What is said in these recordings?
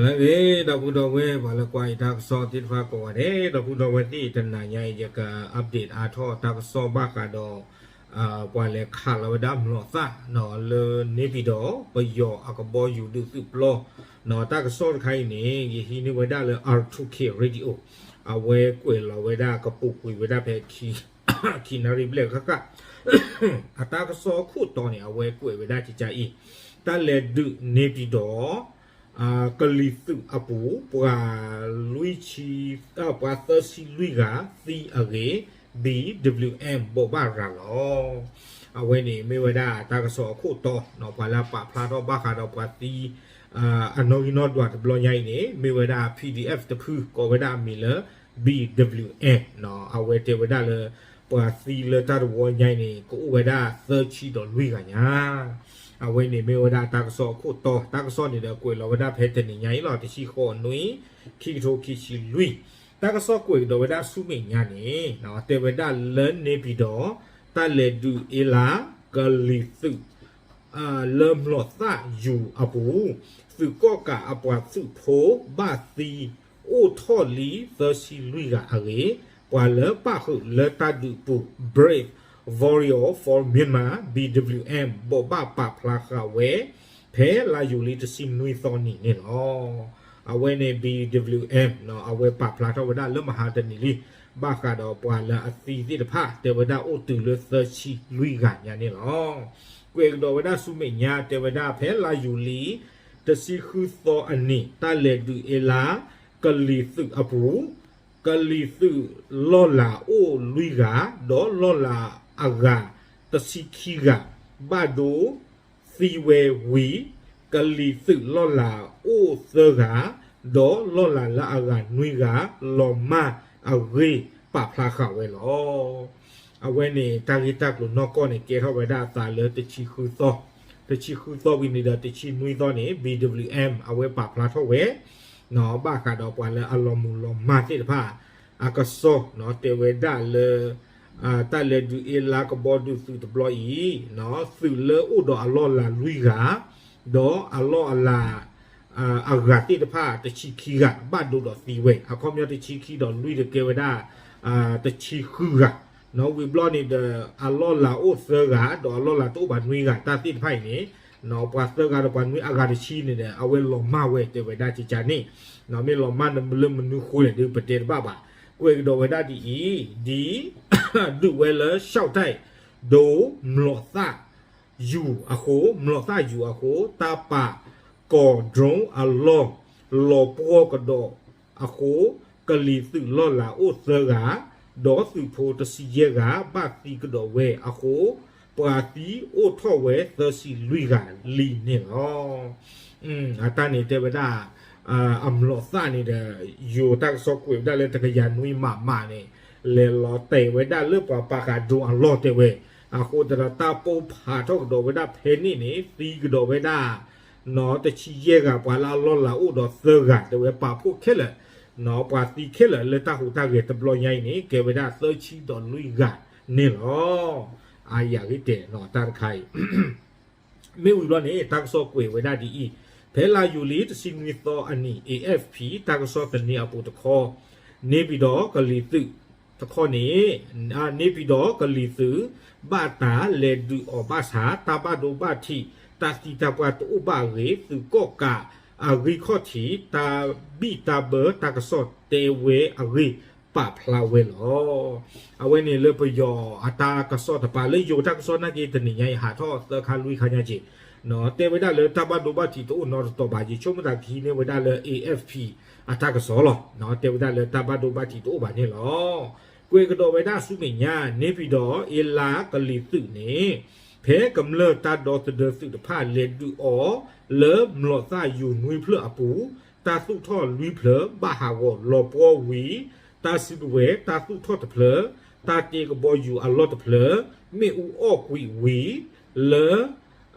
လၢအဂ့ၤ ဒီပုၢ်ဒီဝဲၢ် ပှၤလၢကွၢ်ယတၢ်ကစီၣ်သ့ၣ်တဖၣ်ကိးဂၤဒဲး ဒီပုၢ်ဒီဝဲၢ်သ့ၣ် တနၤညါအံၤ ယက update အါထီၣ်တၢ်ကစီၣ်ဘၣ်ဃးဒီး ပှၤလဲၤခးလီၤဝဲဒၣ်မျိာ်သၣ် လၢန့ၣ်ပၠံၤဒီး ပယီၤအကဘီယူၤဒုးသုးပျီ တၢ်ကစီၣ်တခါအံၤန့ၣ် ယဟံးန့ၢ်ဝဲဒၣ်လၢ R two K Radio အဝဲကွဲးလီၤဝဲဒၣ် ကပူၤကွံာ်ဝဲဒၣ်ဖဲ ခံနၣ်ရံၣ်ဘျဲၣ်ဃၣ်ဃၣ် အတၢ်ကစီၣ်အခိၣ်တီန့ၣ် အဝဲကွဲးဝဲဒၣ်ကကါအံၤ တၢ်လဲၤဒုးန့ၣ်ပၠံၤဒီး ကလံၤသုးအပူၤ ပှၤလွံၢ်ဆံ ပှၤသၢဆံလွံၢ်ဂၤသံအဂ့ၢ် B W M ဘိးဘၣ်ရၤလီၤ. အဝဲန့ၣ်မ့ၢ်ဝဲဒၣ်တၢ်ကစီၣ်အခိၣ်တီ ပှၤလၢအပာ်ဖျါထီၣ်ဘၣ်ဃးဒီးပှၤသံ အနီၣ်ဂံၢ်နီၣ်ဒွးတဘျီညါအံၤန့ၣ် မ့ၢ်ဝဲဒၣ် P D F တဖု ကိးဝဲဒၣ်အမံၤလၢ B W M အဝဲတဲဝဲဒၣ်လၢ ပှၤသံလၢတၢ်တဝီညါအံၤန့ၣ် ကအိၣ်ဝဲဒၣ်သၢဆံဒီးလွံၢ်ဂၤညါ အဝဲန့ၣ်မ့ၢ်ဝဲဒၣ်တၢ်ကစီၣ်အခိၣ်တီ တၢ်ကစီၣ်န့ၣ်ဒီးကွဲးလီၤဝဲဒၣ်ဖဲတနံၤညါအံၤလီၤ တဆံဃိးနွံ ခံကထိခံဆံလွံၢ် တၢ်ကစီၣ်ကွဲးကဒီးဝဲဒၣ်ဆူမဲာ်ညါန့ၣ် တဲဝဲဒၣ်လၢန့ၣ်ပၠံၤဒီး တၢ်လဲၤဒုးအ့လး ကလံၤသုး လၢမျိာ်သၣ်ယူၤအပူၤ သုးကီၣ်ကးအပှၤသုးဖိဘၣ်သံ အိၣ်ထီၣ်လံသၢဆံလွံၢ်ဂၤအဂ့ၢ် ပှၤလၢပၣ်ဃုာ်လၢတၢ်ဒုးပူၤ Brave Warrior for Myanmar B W M ဘိးဘၣ်ပာ်ဖျါဃာ်ဝဲ ဖဲလါယူၤလံတဆံနွံသီနံၤန့ၣ်လီၤ. အဝဲန့ၣ် B W M အဝဲပာ်ဖျါထီၣ်ဝဲဒၣ်လၢမဟါတနံၤလံ ဘၣ်ဃးဒီးပှၤလၢအသံသ့ၣ်တဖၣ် တဲဝဲဒၣ်အိၣ်တုၤလၢသၢဆံလွံၢ်ဂၤညါန့ၣ်လီၤ. ကွဲးကဒီးဝဲဒၣ်ဆူမဲာ်ညါ တဲဝဲဒၣ်ဖဲလါယူၤလံ တဆံဃုသီအနံၤ တၢ်လဲၤဒုးအ့လး ကလံၤသုးအပူၤ ကလံၤသုးလီၢ်လၤအိၣ်လွံၢ်ဂၤ ဒီးလီၢ်လၤအဂၤတဆံခံဂၤ ဘၣ်ဒိသံဝဲဝံၤ ကလံၤသုးလီၢ်လၤအိၣ်သၢဂၤ ဒီးလီၢ်လၤလၢအဂၤနွံဂၤ လီၤမၢ်အဂ့ၢ်ပာ်ဖျါဃာ်ဝဲလီၤ. အဝဲန့ၣ် တၢ်ဂ့ၢ်တၢ်ကျိၤနီၢ်ကီၢ်န့ၣ် ကဲထီၣ်ဝဲဒၣ်အသးလၢတဆံဃုသီ, တဆံဃုသီဝံၤန့ၣ်ဒီး တဆံနွံသီန့ၣ် B W M အဝဲပာ်ဖျါထီၣ်ဝဲ ဘၣ်ဃးဒီးပှၤလၢအလီၤမုၢ်လီၤမၢ်သ့ၣ်တဖၣ် အကစီၣ် တဲဝဲဒၣ်လၢ တၢ်လဲၤဒုးအ့လးကဘီဒုးသုးတဘျီအံၤ သုးလၢအိၣ်ဒီးအလီၢ်လၤလွံၢ်ဂၤ ဒီးအလီၢ်အလၤ အဂၤသ့ၣ်တဖၣ်တဆံခံဂၤ ဘၣ်ဒိဒီးသံဝဲ အခီပညီတဆံခံဒီးလွံၢ်ဒီးကဲဝဲဒၣ် တဆံဃုဂၤ ဝံၤဘျီန့ၣ်ဒီး အလီၢ်လၤအိၣ်သၢဂၤ ဒီးအလီၢ်လၤတအိၣ်ဘၣ်နွံဂၤ တၢ်သ့ၣ်တဖၣ်အံၤန့ၣ် ပှၤသၢဂၤဒီးပှၤနွံအဂၤတဆံန့ၣ်ဒီး အဝဲလီၤမၢ်ဝဲတဲဝဲဒၣ်ကကါန့ၣ် မ့ၢ်လီၤမၢ်လၢမနုၤဃိလဲၣ်ဒီး ပတဲတဘၣ်ဘၣ်. ကွဲးကဒီးဝဲဒၣ်ဒ်အံၤ ဒ် ဒုးဝဲလၢ ရှောက်တိုက် ဒိ မျိာ်သၣ် ယူၤအဃိ မျိာ်သၣ်ယူၤအဃိ တၢ်ပာ်ကီၤ drone အလီၢ် လီၤပှီၢ်ကဒီးအဃိ ကလံၤသုးလီၢ်လၤအိၣ်သၢဂၤ ဒီးသုးဖိတဆံယဲၢ်ဂၤ ဘၣ်သံကဒီးဝဲအဃိ ပှၤသံအိၣ်ထီၣ်ဝဲသၢဆံလွံၢ်ဂၤလံန့ၣ်လီၤ. အတၢ်န့ၣ်တဲဝဲဒၣ် အမျိာ်သၣ်န့ၣ်ဒီး ယိၤတၢ်ကစီၣ်ကွဲးဝဲဒၣ်လၢတကယၤနွံမးမးန့ၣ် လဲၤလီၤတဲာ်ဝဲဒၣ်လၢပှၤပာ်ဃာ် drone အလီၢ်တဲဝဲ အဃိသတးဒီးတၢ်ပိၢ်ဖးထီၣ်ကဒီးဝဲဒၣ်ဖဲန့ၣ်န့ၣ် သံကဒီးဝဲဒၣ် နီၢ်တဆံယဲၢ်ဂၤ ပှၤလၢအလီၢ်လၤအိၣ်ဒီးသၢဂၤ တဲဝဲပာ်ဖှိၣ်ခဲလၢာ် နီၢ်ပှၤသံခဲလၢာ်လၢတၢ်ဟူးတၢ်ဂဲၤတဘျီညါအံၤန့ၣ် ကဲဝဲဒၣ်သၢဆံဒီးလွံၢ်ဂၤန့ၣ်လီၤ. အယၤဂ့ၤတဲာ်နီၢ်တၢ်တခါအံၤ မ့ၢ်ဝံၤဘျီန့ၣ် တၢ်ကစီၣ်ကွဲးဝဲဒၣ်ဒ်အံၤ, ဖဲလါယူၤလံတဆံနွံသီအနံၤ A F P တၢ်ကစီၣ်သန့အပူၤတခီ, န့ၣ်ပၠံၤဒီးကလံၤသုး တခီန့ၣ်, န့ၣ်ပၠံၤဒီးကလံၤသုး ဘၣ်တၢ်လဲၤဒုးအီၤဘၣ်ဆၣ် တၢ်ဘၣ်ဒိဘၣ်ထံး တၢ်သံတၢ်ပှၢ်တအိၣ်ဘၣ်အဂ့ၢ် သုးကီၣ်ကးအဂံၢ်ခီၣ်ထံး တၢ်ဘံၣ်တၢ်ဘၢတၢ်ကစီၣ်တဲဝဲအဂ့ၢ် ပာ်ဖျါဝဲလီၤ. အဝဲန့ၣ်လၢပယီၤအတၢ်ကစီၣ်တပၤ လၢယိၤတၢ်ကစီၣ်နာ်က့ တနံၤညါအံၤ ဟးထီၣ်သၢခါလွံၢ်ခါညါက့ၤ, တဲဝဲဒၣ်လၢတၢ်ဘၣ်ဒိဘၣ်ထံးတအိၣ်နီတတီၤဘၣ်, ယဆိကမိၣ်သးကဟံးန့ၢ်ဝဲဒၣ်လၢ A F P အတၢ်ကစီၣ်လီၤ. တဲဝဲဒၣ်လၢတၢ်ဘၣ်ဒိဘၣ်ထံးတအိၣ်ဘၣ်န့ၣ်လီၤ. ကွဲးကဒီးဝဲဒၣ်ဆူမဲာ်ညါ န့ၣ်ပၠံၤဒီးအ့လးကလံၤသုးန့ၣ် ဖဲကမျၢၢ်တၢ်ဒီသဒၢသုးတဖၣ်လဲၤဒုးအီၤ လၢမျိာ်သၣ်ယူၤနွံဖျၢၣ်အပူၤ တၢ်သူၣ်ထီၣ်လွံၢ်ဖျၢၣ် ဘၣ်ဟးဂီၤလီၤပှီၢ်ဝံၤ တၢ်စုကဝဲၤ တၢ်သူၣ်ထီၣ်တဖျၢၣ် တၢ်တ့ကဘီယူၤအလီၢ်တဖျၢၣ် မ့ၣ်အူအီၣ်ကွံာ်ဝံၤ လၢ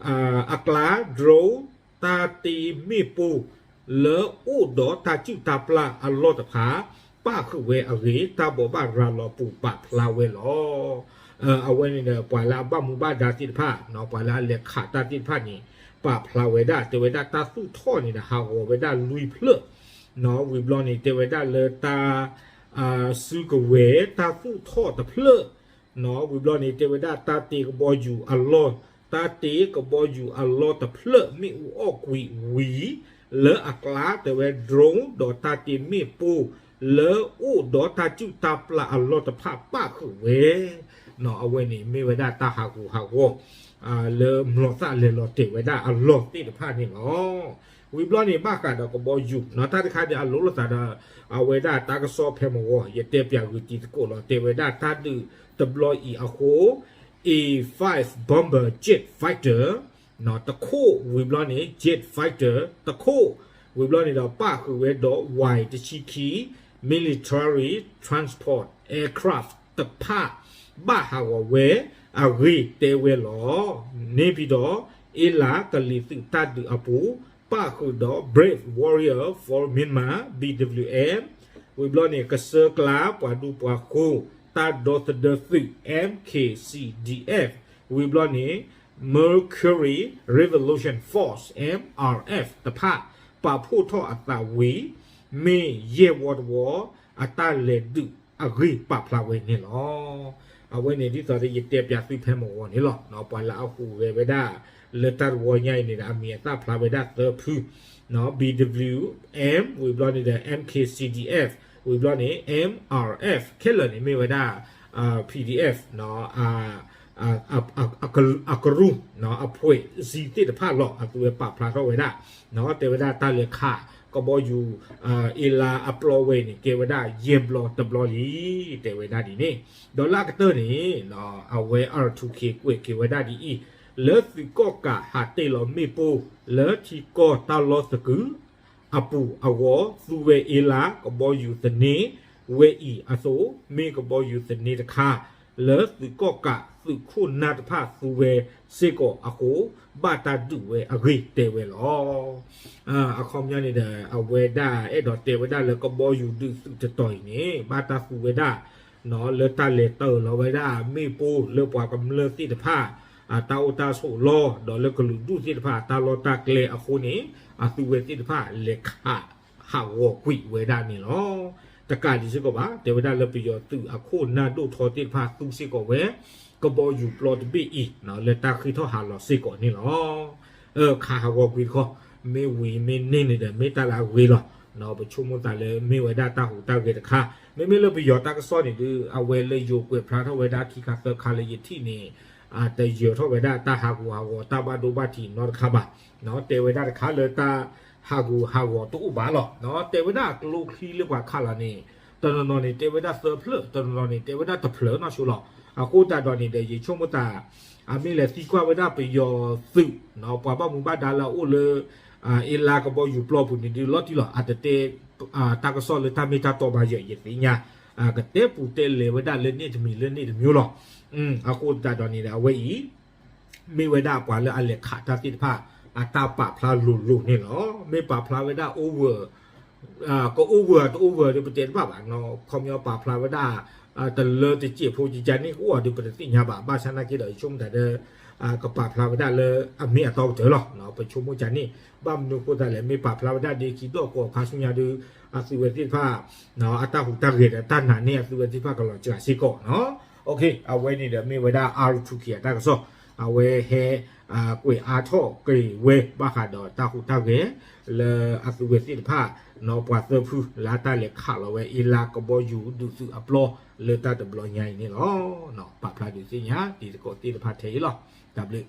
အကျါ drone တၢ်တ့မ့ၣ်ပိၢ် လၢအိၣ်ဒီးတၢ်စုၣ်တၢ်ပျၢ်အလီၢ်တဖၣ် ပၣ်ဃုာ်ဝဲအဂ့ၢ် တၢ်ဘိးဘၣ်ရၤလီၤပူၤပာ်ဖျါဝဲလီၤ. အဝဲန့ၣ်ဒီး ပှၤလၢအဘၣ်မူဘၣ်ဒါသ့ၣ်တဖၣ် ပှၤလၢအလဲၤခးတၢ်သ့ၣ်တဖၣ်န့ၣ် ပာ်ဖျါဝဲဒၣ် တဲဝဲဒၣ်တၢ်သူၣ်ထီၣ်န့ၣ်ဒီး ဟးဂီၤဝဲဒၣ်လွံၢ်ဖျၢၣ် ဝံၤဘျီန့ၣ် တဲဝဲဒၣ်လၢတၢ် စုကဝဲၤ တၢ်သူၣ်ထီၣ်တဖျၢၣ် ဝံၤဘျီန့ၣ် တဲဝဲဒၣ်တၢ်တ့ကဘီယူၤအလီၢ်, တၢ်တ့ကဘီယူၤအလီၢ်တဖျၢၣ် မ့ၣ်အူအီၣ်ကွံာ်ဝံၤ လၢအကျါ တဲဝဲ drone ဒီးတၢ်တ့မ့ၣ်ပိၢ် လၢအိၣ်ဒီးတၢ်စုၣ်တၢ်ပျၢ်အလီၢ်တဖၣ်ပၣ်ဃုာ်ဝဲ အဝဲန့ၣ်မ့ၢ်ဝဲဒၣ်တၢ်ဟးဂူာ်ဟးဂီၤ လၢမျိာ်သၣ်လဲၤလီၤတဲာ်ဝဲဒၣ်အလီၢ်သ့ၣ်တဖၣ်န့ၣ်လီၤ. ဝံၤဘျီန့ၣ် ဘၣ်ဃးဒီးကဘီယူၤ တၢ်တခါန့ၣ်အလိၤလိာ်သးဒီး အဝဲဒၣ်တၢ်ကစီၣ်ဖဲမဝီၤ ယတဲပၠးဂုာ်တံၤသကိးလီၤ တဲဝဲဒၣ်တၢ်ဒုးတဘျီအံၤအဃိ A five bomber jet fighter တခိၣ် ဝံၤဘျီန့ၣ် jet fighter တခိၣ် ဝံၤဘျီန့ၣ်ဒီး ပၣ်ဃုာ်ဝဲဒီး Y တဆံခံ military transport aircraft တဖၣ် ဘၣ်ဟးဂီၤဝဲအဂ့ၢ်တဲဝဲလီၤ. န့ၣ်ဖံဒီး အ့လးကလံၤသုးတၢ်ဒုးအပူၤ ပၣ်ဃုာ်ဒီး Brave Warrior for Myanmar B W M ဝံၤဘျီန့ၣ် ကစၢၢ်ကျါပှၤဒူပှၤဃိၤ တၢ်ဒီသဒၢသုး M K C D F ဝံၤဘျီန့ၣ် Mercury Revolution Force M R F တဖၣ် ပာ်ဖှိၣ်ထီၣ်အသးဝံၤ မ့ၢ်ယဲၢ်ဝီတဝီ အတၢ်လဲၤဒုးအဂ့ၢ်ပာ်ဖျါဝဲန့ၣ်လီၤ. အဝဲန့ၣ်ဒ်သိးဒီးယတဲပၠးသုဖဲမဝီၤန့ၣ်လီၤ. ပှၤလၢအဟူးဂဲၤဝဲဒၣ် လၢတၢ်တဝီညါအံၤန့ၣ်ဒီး အမံၤအသၣ်ဖျါဝဲဒၣ်သၢဖု B W M ဝံၤဘျီန့ၣ်ဒီး M K C D F ဝံၤဘျီန့ၣ် M R F ခဲလၢာ်န့ၣ်မ့ၢ်ဝဲဒၣ် P D F အကရူၢ် အဖှဲးစံသ့ၣ်တဖၣ်လီၤ အသုဝဲပာ်ဖျါထီၣ်ဝဲဒၣ် တဲဝဲဒၣ်တၢ်လဲၤခးကဘီယူၤ အ့လးအပျီဝဲအံၤန့ၣ် ကဲဝဲဒၣ်ယဲၢ်ဘျီတဘျီလံ တဲဝဲဒၣ်ဒ်န့ၣ် ဒီးလၢအကတၢၢ်န့ၣ် အဝဲ R two K ကွဲးက့ၤဝဲဒၣ်ဒ်အံၤ လၢသုးကီၣ်ကးဟးတ့ၢ်လီၤမ့ၣ်ပိၢ် လၢထံကီၢ်တၢ်လီၢ်သကုၤ အပူၤအဂီၢ် သူဝဲအ့လးကဘီယူၤသန့ၤဝဲအံၤအသိး မ့ၢ်ကဘီယူၤသန့ၤတခါ လၢသုးကီၣ်ကးသုးခိၣ်နၢ်တဖၣ်သူဝဲစ့ၢ်ကီးအဃိ ဘၣ်တၢ်ဒုးဝဲအဂ့ၢ်တဲဝဲလီၤ. အခီပညီန့ၣ်ဒီး အဝဲဒၣ်အဲၣ်ဒိးတဲဝဲဒၣ်လၢကဘီယူၤဒုးသုးတတီၤအံၤန့ၣ် ဘၣ်တၢ်သူဝဲဒၣ် လၢတၢ်လဲၤတၢၢ်လီၤဝဲဒၣ်မ့ၣ်ပိၢ်လၢပှၤကမျၢၢ်သ့ၣ်တဖၣ် အတၢ်အိၣ်တၢ်ဆိးလီၢ် ဒီးလၢကလုာ်ဒူၣ်သ့ၣ်တဖၣ်အတၢ်လီၢ်တၢ်ကျဲအဃိန့ၣ် အသုဝဲသ့ၣ်တဖၣ်လဲၤခး ဟးဂီၤကွံာ်ဝဲဒၣ်န့ၣ်လီၤ. တကးဒံးစ့ၢ်ကီးဘၣ် တဲဝဲဒၣ်လၢပယီၤသုးအခိၣ်နၢ်ဒိၣ်ထီသ့ၣ်တဖၣ်သူစ့ၢ်ကီးဝဲ ကဘီယူၤပျီတဘ့ၣ်အံၤ လၢတၢ်ဃ့ထီၣ်ဟးလီၤစ့ၢ်ကီးန့ၣ်လီၤ. ခးဟးဂီၤကွံာ်တခီ မ့ၢ်ဝံၤမ့ၢ်န့ၢ်န့ၣ်ဒီး မ့ၢ်တၢ်လၢအဂ့ၤလီၤ. ပဆိကမိၣ်သးလၢမ့ၢ်ဝဲဒၣ်တၢ်ဟူးတၢ်ဂဲၤတခါ မ့မ့ၢ်လၢပယီၤတၢ်ကစီၣ်န့ၣ်ဒုး အဝဲလၢယိၤကွဲးဖျါထီၣ်ဝဲဒၣ်ခံခါသၢခါလၢယထံၣ်န့ၣ် တယၢၤထီၣ်ဝဲဒၣ်တၢ်ဟးဂူာ်ဟးဂီၤတၢ်ဘၣ်ဒိဘၣ်ထံးနီတခါဘၣ်. တဲဝဲဒၣ်တခါလၢတၢ်ဟးဂူာ်ဟးဂီၤတအိၣ်ဘၣ်လီၤ. တဲဝဲဒၣ်ကျိချံလၢပှၤခးလီၤန့ၣ် တနီၤနီၤန့ၣ် တဲဝဲဒၣ်သၢဖျၢၣ် တနီၤနီၤန့ၣ် တဲဝဲဒၣ်တဖျၢၣ်နီၢ်ဆိလီၤ. အဃိသတးဒီးန့ၣ်ဒီး ယဆိကမိၣ်သး အမ့ၢ်လဲၤသံကွၢ်ဝဲဒၣ်ပယီၤသုး ပှၤဘၣ်မူဘၣ်ဒါလၢအအိၣ်လၢ အ့လါကဘီယူၤပျီပူၤန့ၣ်ဒုးလီၤတံၢ်လီၤ. အတတဲ တၢ်ကစီၣ်လၢတၢ်မ့ၢ်တၢ်တီဘၣ်ယဲၢ် ယသ့ၣ်ညါ ကတဲပူၤတဲလဲၤဝဲဒၣ်လၢန့ၣ်တမံၤလၢန့ၣ်တမံၤလီၤ. အဃိသတးဒီးန့ၣ်ဒီး အဝဲအံၤ မ့ၢ်ဝဲဒၣ်ပှၤလၢအလဲၤခးတၢ်သ့ၣ်တဖၣ် အတၢ်ပာ်ဖျါလိၤလိၤန့ၣ်လီၤ. မ့ၢ်ပာ်ဖျါဝဲဒၣ် over က over တ over ဒီးပတဲတဘၣ်ဘၣ်. ခီပညီပာ်ဖျါဝဲဒၣ် တလၢတစဲးဖိကကန့ၣ်ကအိၣ်ဒီးပတသ့ၣ်ညါဘၣ်. ဘၣ်ဆၣ်နာ်က့ဒီး ယဆိကမိၣ်တၢ်ဒီး ကပာ်ဖျါဝဲဒၣ်လၢအမ့ၢ်အတီကတၢၢ်လီၤ. ပဆိကမိၣ်ကန့ၣ် ဘၣ်မနုၤအဃိသတးလဲၣ် မ့ၢ်ပာ်ဖျါဝဲဒၣ်ဒ်ခံဒီးကီၢ်ခါဆူညါဒီး အသုဝဲသ့ၣ်တဖၣ် အတၢ်ဟူးတၢ်ဂဲၤဒီးတၢ်နာ်န့ၢ်အသုဝဲသ့ၣ်တဖၣ်ကလီၤစှၤစ့ၢ်ကီးနီၤ. အဝဲန့ၣ်ဒီးမ့ၢ်ဝဲဒၣ် R two K အတၢ်ကစီၣ် အဝဲဟဲ ကွဲးအါထီၣ်က့ၤဝဲဘၣ်ဃးဒီးတၢ်ဟူးတၢ်ဂဲၤ လၢအသုဝဲသ့ၣ်တဖၣ် ပှၤသၢဖုလၢအတၢ်လဲၤခးလီၤဝဲအ့လါကဘီယူၤဒုးသုးအပျီလၢတၢ်တဘျီညါအံၤန့ၣ်လီၤ. ပာ်ဖျါဒုးသ့ၣ်ညါတံၤသကိးသ့ၣ်တဖၣ်ထဲအံၤလီၤ. တၢ်ဘျုး